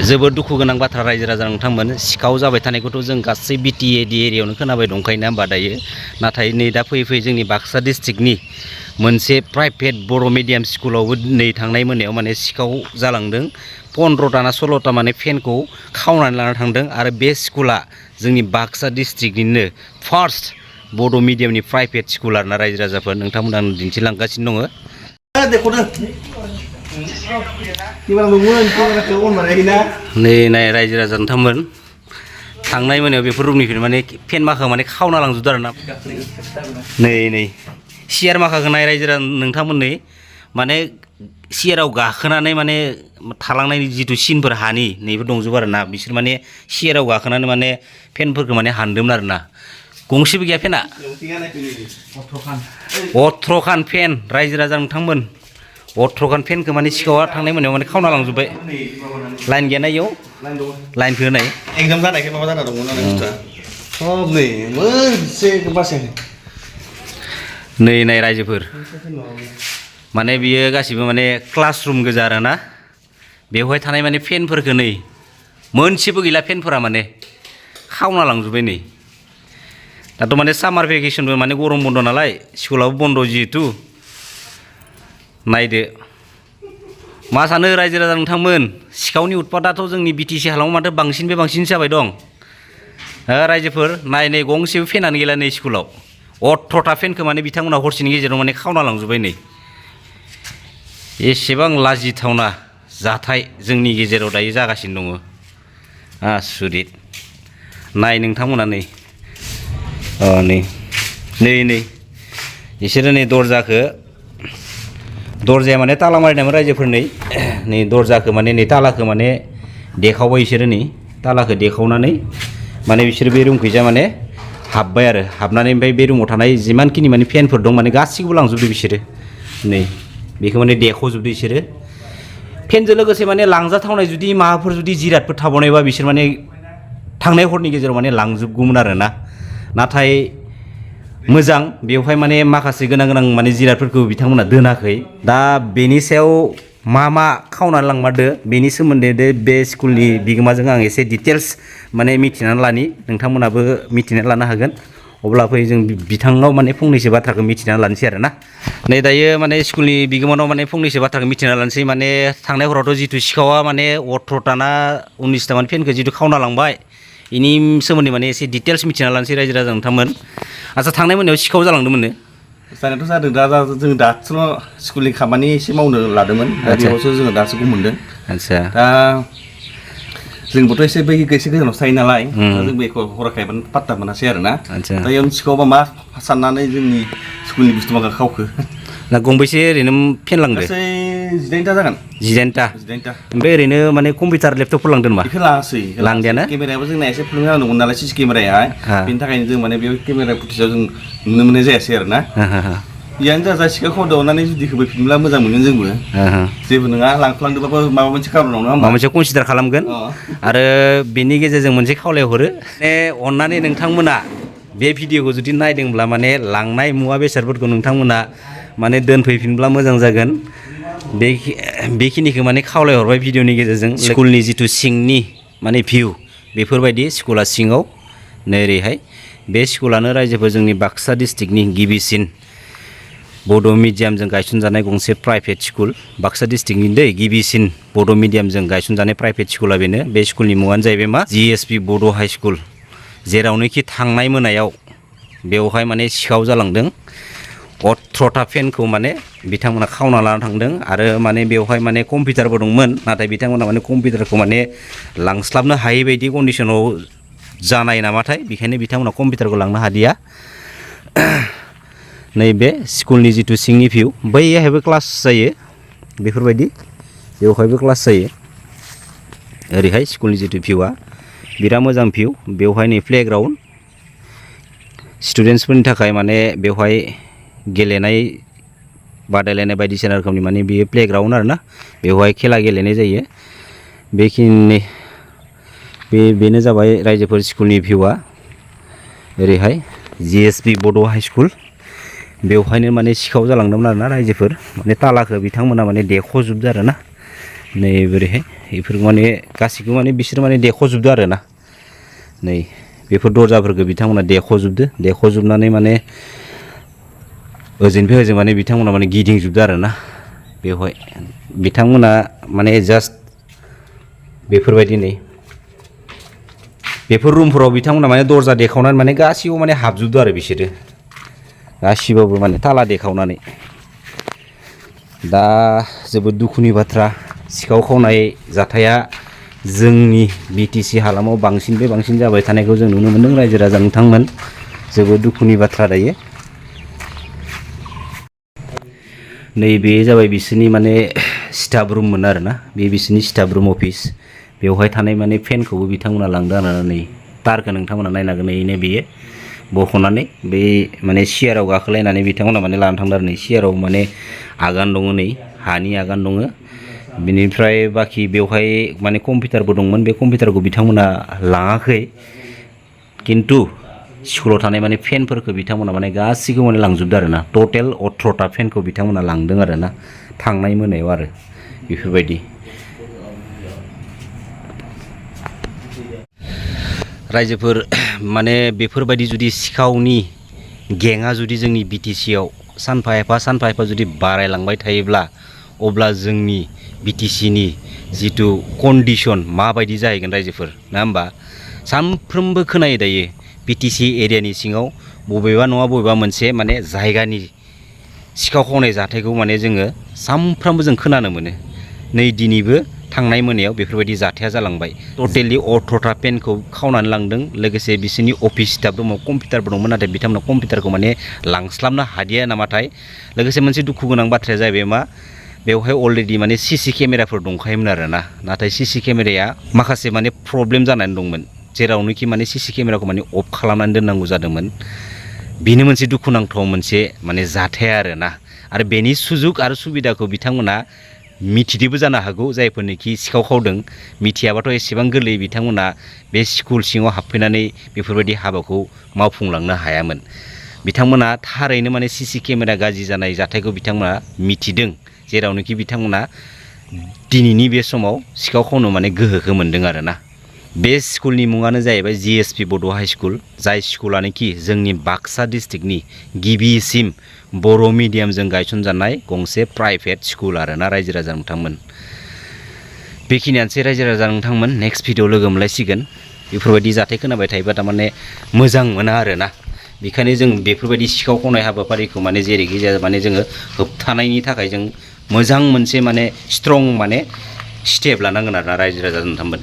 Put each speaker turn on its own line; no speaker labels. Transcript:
जोबोद दुखु गोनां बाथ्रा रायजो राजा नोंथांमोन सिखाव जाबाय थानायखौथ' जों गासै बिटिएडि एरियायावनो खोनाबाय दंखायो ना होमबा दायो नाथाय नै दा फैयै फैयै जोंनि बाक्सा डिस्ट्रिक्टनि मोनसे प्राइभेट बर' मिडियाम स्कुलावबो नै थांनाय मोनायाव माने सिखाव जालांदों 15टा ना 16टा माने फेनखौ खावनानै लाना थांदों आरो बे स्कुला जोंनि बाक्सा डिस्ट्रिक्टनिनो फार्स्ट बड' मिडियामनि प्राइभेट स्कुल आरोना रायजो राजाफोर नोंथांमोना दिन्थिलांगासिनो दङ नै नाय रायजो राजा नोंथांमोन थांनाय मोनायाव बेफोर रुमनिफ्राय माने फेन माखा माने खावना लांजोबदों आरोना नै सियार माखाखौ नाय रायजो राजा नोंथांमोननै माने सियाराव गाखोनानै माने थालांनायनि जिथु सिनफोर हानि नैबो दंजोबो आरोना बिसोर माने सियाराव गाखोनानै माने फेनफोरखौ माने हानदोंमोन आरोना गंसेबो गैया फेना 18खान फेन रायजो राजा नोंथांमोन 18खान फेनखौ माने सिखावा थांनाय मोनायाव माने खावना लांजोब्बाय लाइन गैया ना इयाव लाइनखौ होनाय
एग्जाम जानायखाय माबा जाना दंमोन आरो बुस्थुआ सब नै मोनसे बासायाखै
नै नाय रायजोफोर माने बियो गासिबो माने क्लासरुम गोजा आरोना बेवहाय थानाय माने फेनफोरखौ नै मोनसेबो गैला फेनफोरा माने खावना लांजोब्बाय नै दाथ' माने सामार भेकेसनबो माने गरम बन्द नालाय स्कुलाबो बन्द जिहेतु नायदो मा सानो रायजो राजा नोंथांमोन सिखावनि उत्पाताथ' जोंनि बिटिसि हालामाव माथो बांसिननिफ्राय बांसिन जाबाय दं रायजोफोर नाय गंसेबो फेनानो गैला नै स्कुलाव 18टा फेनखौ माने बिथांमोना हरसेनि गेजेराव माने खावना लांजोब्बाय नै एसेबां लाजिथावना जाथाय जोंनि गेजेराव दायो जागासिनो दङ आसुरित नाय नोंथांमोना नै नै बिसोरो नै दरजाया माने ताला मारिनायमोन रायजोफोर नै दरजाखौ माने नै तालाखौ माने देखावबाय बिसोरो नै तालाखौ देखावनानै माने बिसोरो बे रुमखैजा माने हाबबाय आरो हाबनानै ओमफ्राय बे रुमाव थानाय जिमानखिनि माने फेनफोर दं माने गासिखौबो लांजोबदो बिसोरो नै बेखौ माने देखावजोबदो बिसोरो फेनजों लोगोसे माने लांजाथावनाय जुदि माबाफोर जुदि जिरादफोर थाबावनायबा बिसोर माने थांनाय हरनि गेजेराव माने लांजोबगौमोन आरोना नाथाय मोजां बेवहाय माने माखासे गोनां माने जिरादफोरखौ बिथांमोना दोनाखै दा बेनि सायाव मा खावनानै लांमारदो बेनि सोमोन्दै बे स्कुलनि बिगोमाजों आं एसे डिटेल्स माने मिथिनानै लानि नोंथांमोनाबो मिथिनानै लानो हागोन अब्ला फै जों बिथांनाव माने फंनैसो बाथ्राखौ मिथिनानै लानोसै आरोना नै दायो माने स्कुलनि बिगोमानाव माने फंनैसो बाथ्राखौ मिथिना लानोसै माने थांनाय हरावथ' जिथु सिखावा माने 18टा ना 19टा माने फेनखौ जिथु खावना लांबाय बेनि सोमोन्दै माने एसे डिटेल्स मिथिना लानोसै रायजो राजा नोंथांमोन आच्चा थांनाय मोनायाव सिखाव जालांदोंमोननो
जानायाथ' जादों दा जों दासो स्कुलनि खामानि एसे मावनो लादोंमोन दा बेयावसो जोङो दासो गम मोनदों
आच्चा
दा जोंबोथ' एसे गोजानावसो थायो नालाय जों बेखौ हराखायबो पात्ता मोनासै आरोना दा इयावनो सिखावबा मा साननानै जोंनि स्कुलनि बुस्थु माखा खावखो
दा गंबेसे ओरैनो फेन लांदो
गासै 19टा जागोन
19टा ओमफ्राय ओरैनो माने कम्पिउटार लेपटपफोर लांदों नामा
बेखौ लाङासै
लांदियाना
केमेरायाबो जोंना एसे प्रब्लेम जादोंमोन नालाय सिसि केमेराया बेनि थाखायनो जों माने बेयाव केमेरा फुटेजाव जों नुनो मोननाय जायासै आरोना इयानो जा सिखाव खावदावनानै जुदि होफैफिनब्ला मोजां मोनगोन जोंबो जेबो नङा लांफ्लांदोंबाबो माबा मोनसे खारन दं नङा
माबा मोनसे कनसिडार खालामगोन आरो बेनि गेजेरजों मोनसे खावलायहरो अननानै नोंथांमोना बे भिडिअखौ जुदि नायदोंब्ला माने लांनाय मुवा बेसादफोरखौ नोंथांमोना माने दोनफैफिनब्ला मोजां जागोन बेखिनिखौ माने खावलायहरबाय भिडिअनि गेजेरजों स्कुलनि जिथु सिंनि माने भिउ बेफोरबायदि स्कुला सिङाव नै ओरैहाय बे स्कुलानो रायजोफोर जोंनि बाक्सा डिस्ट्रिक्टनि गिबिसिन बड' मिडियामजों गायसनजानाय गंसे प्राइभेट स्कुल बाक्सा डिस्ट्रिक्टनि गिबिसिन बड' मिडियामजों गायसनजानाय प्राइभेट स्कुला बेनो बे स्कुलनि मुङानो जाहैबाय मा GSP बड' हाइ स्कुल जेरावनोखि थांनाय मोनायाव बेवहाय माने सिखाव जालांदों 18टा फेनखौ माने बिथांमोना खावना लाना थांदों आरो माने बेवहाय माने कम्पिउटारबो दंमोन नाथाय बिथांमोना माने कम्पिउटारखौ माने लांस्लाबनो हायै बायदि कन्डिसनाव जानाय नामाथाय बेखायनो बिथांमोना कम्पिउटारखौ लांनो हादिया नैबे स्कुलनि जिथु सिंनि भिउ बैहायबो क्लास जायो बेफोरबायदि बेवहायबो क्लास जायो ओरैहाय स्कुलनि जिथु भिउआ बिराद मोजां भिउ बेवहाय नै प्लेग्राउन्ड स्टुडेन्टसफोरनि थाखाय माने बेवहाय गेलेनाय बादायलायनाय बायदिसिना रोखोमनि माने बेयो प्लेग्राउन्ड आरोना बेवहाय खेला गेलेनाय जायो बेखिनि बेनो जाबाय रायजोफोर स्कुलनि भिउआ ओरैहाय GSP बड' हाइ स्कुल बेवहायनो माने सिखाव जालांदोंमोन आरोना रायजोफोर माने तालाखौ बिथांमोना माने देख'जोबदो आरोना नै बोरैहाय बेफोरखौ माने गासैखौबो माने बिसोर माने देख'जोबदो आरो ना नै बेफोर दरजाफोरखौ बिथांमोना देख'जोबनानै माने ओजोंनिफ्राय ओजों माने बिथांमोना माने गिदिंजोबदो आरो ना बेवहाय बिथांमोना माने जास्ट बेफोरबायदि नै बेफोर रुमफोराव बिथांमोना माने दरजा देखावनानै माने गासिबो माने हाबजोबदो आरो बिसोरो गासिबावबो माने ताला देखावनानै दा जोबोद दुखुनि बाथ्रा सिखाव खावनाय जाथाया जोंनि BTC हालामाव बांसिननिफ्राय बांसिन जाबाय थानायखौ जों नुनो मोन्दों रायजो राजा नोंथांमोन जोबोद दुखुनि बाथ्रा दायो नैबे जाबाय बिसोरनि माने स्टाफ रुममोन आरोना बे बिसोरनि स्टाफ रुम अफिस बेवहाय थानाय माने फेनखौबो बिथांमोना लांदों आरोना नै तारखौ नोंथांमोना नायनो हागोन नै बेयो बख'नानै बे माने सियाराव गाखोलायनानै बिथांमोना माने लाना थांदों आरो नै सियाराव माने आगान दङ नै हानि आगान दङ बिनिफ्राय बाखि बेवहाय माने कम्पिउटारबो दंमोन बे कम्पिउटारखौ बिथांमोना लाङाखै खिन्थु स्कुलाव थानाय माने फेनफोरखौ बिथांमोना माने गासैखौबो माने लांजोबदों आरो ना टटेल 18टा फेनखौ बिथांमोना लांदों आरो ना थांनाय मोनायाव आरो बेफोरबायदि रायजोफोर माने बेफोरबायदि जुदि सिखावनि गेङा जुदि जोंनि BTC आव सानफा एफा जुदि बारायलांबाय थायोब्ला अब्ला जोंनि BTC नि जिथु कन्डिसन माबायदि जाहैगोन रायजोफोर नङा होमबा सानफ्रोमबो खोनायो दायो BTC एरियानि सिङाव बबेबा नङा बबेबा मोनसे माने जायगानि सिखाव खावनाय जाथायखौ माने जोङो सानफ्रामबो जों खोनानो मोनो नै दिनैबो थांनाय मोनायाव बेफोरबायदि जाथाया जालांबाय टटेलि 18टा पेनखौ खावनानै लांदों लोगोसे बिसोरनि अफिस स्टाफ रुमाव कम्पिउटारबो दंमोन नाथाय बिथांमोना कम्पिउटारखौ माने लांस्लाबनो हादिया नामाथाय लोगोसे मोनसे दुखु गोनां बाथ्राया जाहैबाय मा बेवहाय अलरेडि माने CC केमेराफोर दंखायोमोन आरोना नाथाय CC केमेराया माखासे माने प्रब्लेम जानानै दंमोन जेरावनोखि माने CC केमेराखौ माने अफ खालामनानै दोननांगौ जादोंमोन बेनो मोनसे दुखुनांथाव मोनसे माने जाथाय आरोना आरो बेनि सुजुग आरो सुबिदाखौ बिथांमोना मिथिदोंबो जानो हागौ जायफोरनोखि सिखाव खावदों मिथियाबाथ' एसेबां गोरलै बिथांमोना बे स्कुल सिङाव हाबफैनानै बेफोरबायदि हाबाखौ मावफुंलांनो हायामोन बिथांमोना थारैनो माने CC केमेरा गाज्रि जानाय जाथायखौ बिथांमोना मिथिदों जेरावनोखि बिथांमोना दिनैनि बे समाव सिखाव खावनो माने गोहोखौ मोन्दों आरोना बे स्कुलनि मुङानो जाहैबाय GSP बड' हाइ स्कुल जाय स्कुलानोखि जोंनि बाक्सा डिस्ट्रिक्टनि गिबिसिम बर' मिडियामजों गायसनजानाय गंसे प्राइभेट स्कुल आरोना रायजो राजा नोंथांमोन बेखिनियानोसै रायजो राजा नोंथांमोन नेक्स्ट भिडिअ लोगो मोनलायसिगोन बेफोरबायदि जाथाय खोनाबाय थायोबा थारमाने मोजां मोना आरोना बेखायनो जों बेफोरबायदि सिखाव खावनाय हाबाफारिखौ माने जेरैखि जाया माने जोङो होबथानायनि थाखाय जों मोजां मोनसे माने स्ट्रं माने स्टेप लानांगोन आरोना रायजो राजा नोंथांमोन